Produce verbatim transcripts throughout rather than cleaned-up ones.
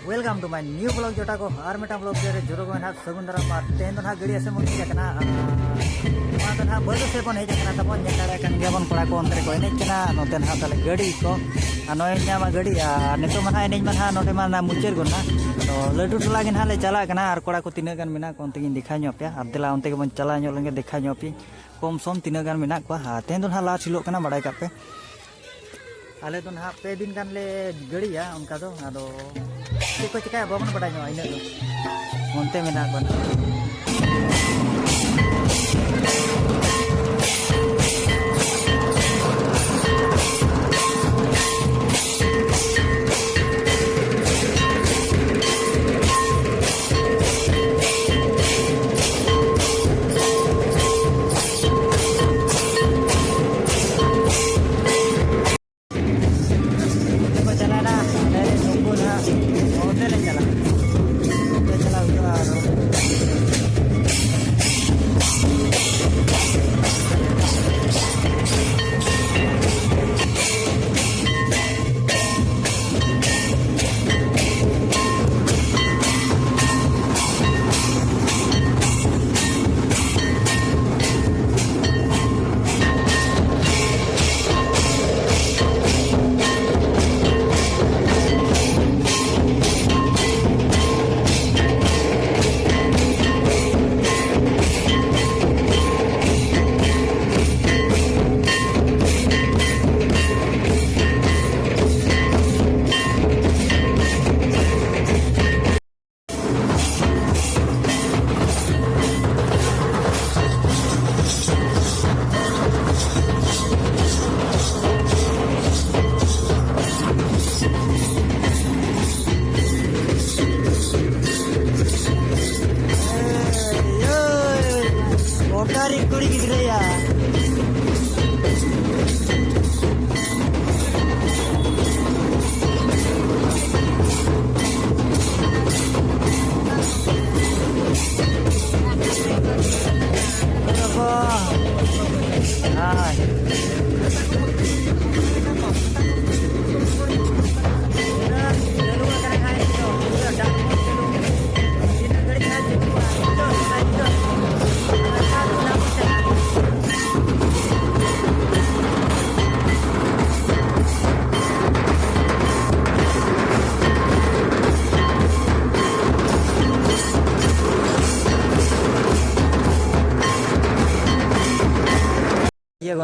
Welcome to my new vlog ᱡᱚᱴᱟ ᱠᱚ, ᱟᱨ ᱢᱤᱫᱴᱟᱝ vlog ᱨᱮ ᱡᱚᱛᱚ ᱠᱚ ᱱᱟᱦᱟᱜ ᱥᱟᱹᱜᱩᱱ ᱫᱟᱨᱟᱢ᱾ ᱟᱨ ᱛᱮᱦᱮᱧ ᱫᱚ ᱱᱟᱦᱟᱜ ᱜᱟᱹᱰᱤ ᱟᱥᱮ ᱵᱚᱱ ᱦᱮᱡ ᱟᱠᱟᱱᱟ᱾ ᱟᱨ ᱱᱚᱣᱟ ᱫᱚ ᱱᱟᱦᱟᱜ ᱵᱟᱹᱫᱩ ᱥᱮᱫ ᱵᱚᱱ ᱦᱮᱡ ᱟᱠᱟᱱᱟ ᱛᱟᱵᱚᱱ᱾ ᱧᱮᱞ ᱫᱟᱲᱮᱭᱟᱜ ᱠᱟᱱ ᱜᱮᱭᱟ ᱵᱚᱱ, ᱠᱚᱲᱟ ᱠᱚ ᱚᱱᱛᱮ ᱨᱮᱠᱚ ᱮᱱᱮᱡ ᱠᱟᱱᱟ, ᱱᱚᱛᱮ ᱱᱟᱦᱟᱜ ᱛᱟᱞᱮ ᱜᱟᱹᱰᱤ ᱠᱚ᱾ ᱟᱨ ᱱᱚᱜᱼᱚᱭ ᱧᱟᱢᱟ ᱜᱟᱹᱰᱤ᱾ ᱟᱨ ᱱᱤᱛᱚᱜ ᱢᱟ ᱱᱟᱦᱟᱜ ᱮᱱᱮᱡ ᱢᱟ ᱱᱟᱦᱟᱜ ᱱᱚᱰᱮ ᱢᱟ ᱱᱟᱦᱟᱜ ᱢᱩᱪᱟᱹᱫ ᱜᱚᱫ ᱱᱟ᱾ ᱟᱫᱚ ᱞᱟᱹᱴᱩ ᱴᱚᱞᱟ ᱜᱮ ᱱᱟᱦᱟᱜ ᱞᱮ ᱪᱟᱞᱟᱜ ᱠᱟᱱᱟ᱾ ᱟᱨ ᱠᱚᱲᱟ ᱠᱚ ᱛᱤᱱᱟᱹᱜ ᱜᱟᱱ ᱢᱮᱱᱟᱜ ᱠᱚᱣᱟ ᱚᱱᱛᱮ ᱜᱤᱧ ᱫᱮᱠᱷᱟᱣ ᱧᱚᱜ ᱯᱮᱭᱟ᱾ ᱟᱨ ᱫᱮᱞᱟ ᱚᱱᱛᱮ ᱜᱮᱵᱚᱱ ᱪᱟᱞᱟᱣ ᱧᱚᱜ ᱞᱮᱱᱜᱮ, ᱫᱮᱠᱷᱟᱣ ᱧᱚᱜ ᱯᱮ ᱠᱚᱢ ᱥᱚᱢ ᱛᱤᱱᱟᱹᱜ ᱜᱟᱱ ᱢᱮᱱᱟᱜ ᱠᱚᱣᱟ᱾ ᱟᱨ ᱛᱮᱦᱮᱧ ᱫᱚ ᱱᱟᱦᱟᱜ ᱞᱟᱥᱴ ᱦᱤᱞᱳᱜ ᱠᱟᱱᱟ, ᱵᱟᱲᱟᱭ ᱠᱟᱜ ᱯᱮ᱾ ᱟᱞᱮ ᱫᱚ ᱱᱟᱦᱟᱜ ᱯᱮ ᱫᱤᱱ ᱜᱟᱱ ᱞᱮ ᱜᱟᱹᱲᱤᱭᱟ ᱚᱱᱠᱟ ᱫᱚ᱾ ᱟᱫᱚ ᱪᱮᱫ ᱠᱚ ᱪᱤᱠᱟᱹᱭᱟ ᱵᱟᱵᱚᱱ ᱵᱟᱰᱟᱭ ᱧᱚᱜᱼᱟ ᱤᱱᱟᱹᱜ ᱫᱚ᱾ ᱚᱱᱛᱮ ᱢᱮᱱᱟᱜ ᱠᱚᱣᱟ ᱱᱟᱦᱟᱜ᱾ ᱪᱟᱞᱟᱣᱱᱟ, ᱰᱟᱭᱨᱮᱠᱴ ᱩᱱᱠᱩ ᱱᱟᱦᱟᱜ ᱦᱳᱴᱮᱞ ᱞᱮ ᱪᱟᱞᱟᱜᱼᱟ᱾ ᱦᱳᱴᱮᱞ ᱪᱟᱞᱟᱣ ᱦᱩᱭᱩᱜᱼᱟ ᱟᱨ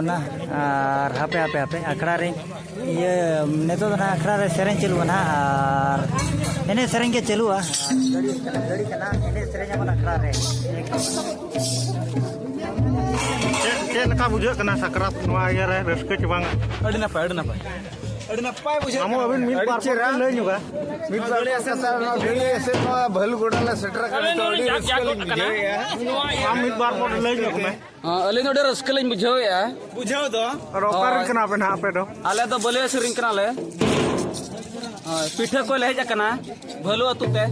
ᱚᱱᱟ ᱟᱨ ᱦᱟᱯᱮ ᱦᱟᱯᱮ ᱦᱟᱯᱮ ᱟᱠᱷᱲᱟ ᱨᱮ ᱤᱭᱟᱹ ᱱᱤᱛᱚᱜ ᱫᱚ ᱱᱟᱦᱟᱜ ᱟᱠᱷᱲᱟ ᱨᱮ ᱥᱮᱨᱮᱧ ᱪᱟᱹᱞᱩᱜᱼᱟ ᱱᱟᱦᱟᱜ ᱟᱨ ᱮᱱᱮᱡ ᱥᱮᱨᱮᱧ ᱜᱮ ᱪᱟᱹᱞᱩᱜᱼᱟ᱾ ᱜᱟᱹᱲᱤ ᱠᱟᱱᱟ, ᱜᱟᱹᱲᱤ ᱠᱟᱱᱟ, ᱮᱱᱮᱡ ᱥᱮᱨᱮᱧ ᱟᱵᱚᱱ ᱟᱠᱷᱲᱟ ᱨᱮ᱾ ᱪᱮᱫ, ᱪᱮᱫ ᱞᱮᱠᱟ ᱵᱩᱡᱷᱟᱹᱜ ᱠᱟᱱᱟ ᱥᱟᱠᱨᱟᱛ ᱱᱚᱣᱟ ᱤᱭᱟᱹ ᱨᱮ, ᱨᱟᱹᱥᱠᱟᱹ ᱪᱮ ᱵᱟᱝ? ᱟᱹᱰᱤ ᱱᱟᱯᱟᱭ, ᱟᱹᱰᱤ ᱱᱟᱯᱟᱭ, ᱟᱹᱰᱤ ᱱᱟᱯᱟᱭ ᱵᱩᱡᱷᱟᱹᱜ ᱢᱟᱢᱚ, ᱠᱟᱱᱟ᱾ ᱟᱹᱵᱤᱱ ᱢᱤᱫ ᱟᱹᱰᱤ ᱵᱟᱨ ᱪᱮᱦᱨᱟ᱾ ᱯᱚᱫ ᱞᱟᱹᱭ ᱧᱚᱜᱟ᱾ ᱢᱤᱫ ᱵᱟᱨ ᱠᱟᱛᱷᱟ, ᱱᱚᱣᱟ ᱜᱟᱹᱲᱤ ᱮᱥᱮᱫ ᱱᱚᱣᱟ ᱵᱷᱟᱹᱞᱩ ᱜᱚᱰᱟ ᱞᱮ ᱥᱮᱴᱮᱨ ᱟᱠᱟᱱᱟ, ᱱᱤᱛᱚᱜ ᱟᱹᱰᱤ ᱨᱟᱹᱥᱠᱟᱹ ᱞᱤᱧ ᱵᱩᱡᱷᱟᱹᱣᱮᱫᱼᱟ᱾ ᱟᱢ ᱢᱤᱫ ᱵᱟᱨ ᱯᱚᱫ ᱞᱟᱹᱭ ᱧᱚᱜ ᱢᱮ᱾ ᱦᱮᱸ, ᱟᱹᱞᱤᱧ ᱫᱚ ᱟᱹᱰᱤ ᱨᱟᱹᱥᱠᱟᱹ ᱞᱤᱧ ᱵᱩᱡᱷᱟᱹᱣᱮᱫᱼᱟ᱾ ᱵᱩᱡᱷᱟᱹᱣ ᱫᱚ᱾ ᱟᱨ ᱚᱠᱟ ᱨᱮᱱ ᱦᱳᱭ᱾ ᱠᱟᱱᱟ ᱯᱮ ᱱᱟᱦᱟᱜ ᱟᱯᱮ ᱫᱚ? ᱟᱞᱮ ᱫᱚ ᱵᱟᱹᱞᱤᱭᱟᱹ ᱥᱮᱨᱮᱧ ᱠᱟᱱᱟᱞᱮ᱾ ᱦᱳᱭ, ᱯᱤᱴᱷᱟᱹ ᱠᱚᱞᱮ ᱦᱮᱡ ᱟᱠᱟᱱᱟ ᱵᱷᱟᱹᱞᱩ ᱟᱹᱛᱩ ᱛᱮ᱾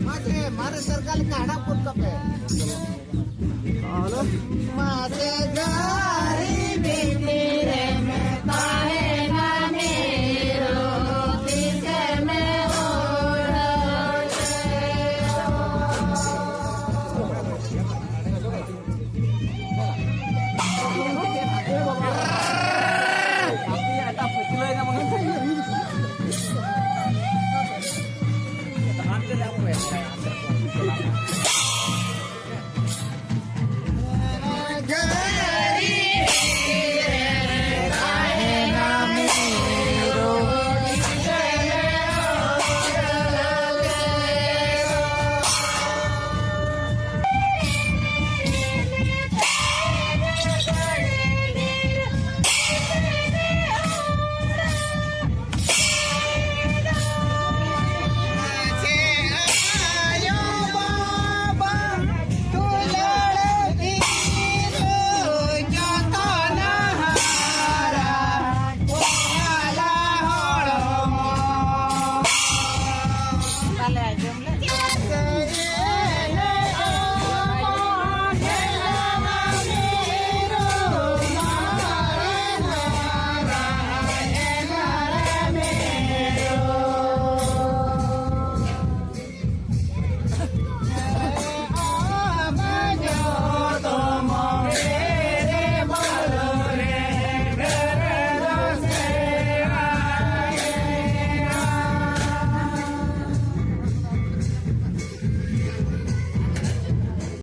ᱢᱟᱨᱮ, ᱢᱟᱨᱮ ᱥᱚᱨᱠᱟᱨ ᱞᱮᱠᱟ ᱦᱟᱲᱟᱢ ᱠᱚ ᱛᱟᱯᱮ᱾ ᱢᱟᱨᱮ ᱫᱟᱨᱮ ᱵᱤᱱ